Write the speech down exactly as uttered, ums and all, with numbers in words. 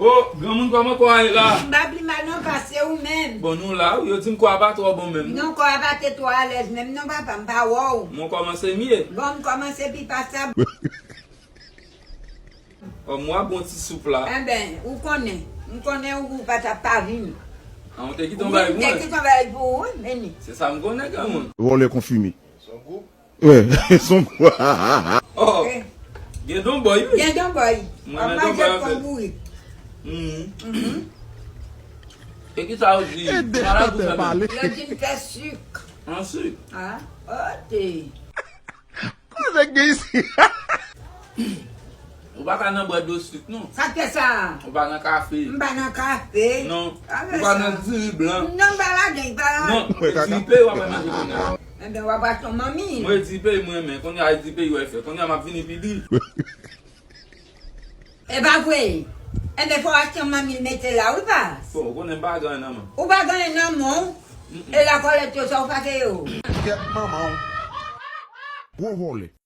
O, granmoun, kòman kò a ye la? M pa pi mal non, pase ou menm. Bon, nou la wi, yo di m kò a pa twò bon menm. Non, kò a pa te twò alèz menm non, papa, m pa wè w. Mwen kòmanse mye. Bon, m kòmanse pi pa sa. Ò, m wè bon ti soup la. Enben, ou konnen, m konnen ou pa t ap pa vin. An, ou te kite yon bagay pou mwen. Ou te kite yon bagay pou ou, wi, men ni. Se sa m konnen, granmoun. Vòlè konfime. Son gwoup? Wi, son gwoup. Oh, gen don bòy, wi. Gen don bòy. Mwen renmen don bòy anpil. Kon bourik. Mhm. Mhm. E ki sa yo di? Ede malad ou fè menm? Yo di m fè sik. An sik? Ah, ote. Koze gen isi. Ou pa ka nan bwè dlo sik, non. Sa k fè sa? Ou pa nan kafe. M pa nan kafe. Non. Ou pa nan diri blan. Non, m pa ladan, m pa ladan. Non, diri peyi w ap manje kounye a. Enben, w ap achte yon manmi. Mwen diri peyi mwen renmen. Kounye a diri peyi w ap fè. Kounye a m ap vini pi diri. E pa vre? Enben, fò w achte yon manmi mete la, wi, pas. Bon, ou konnen m pa gen nan men. Ou pa gen nan men w? Mm-mm. E la kòlèt yo, sa w pake yo? Kèt manman w. Gwo vòlè.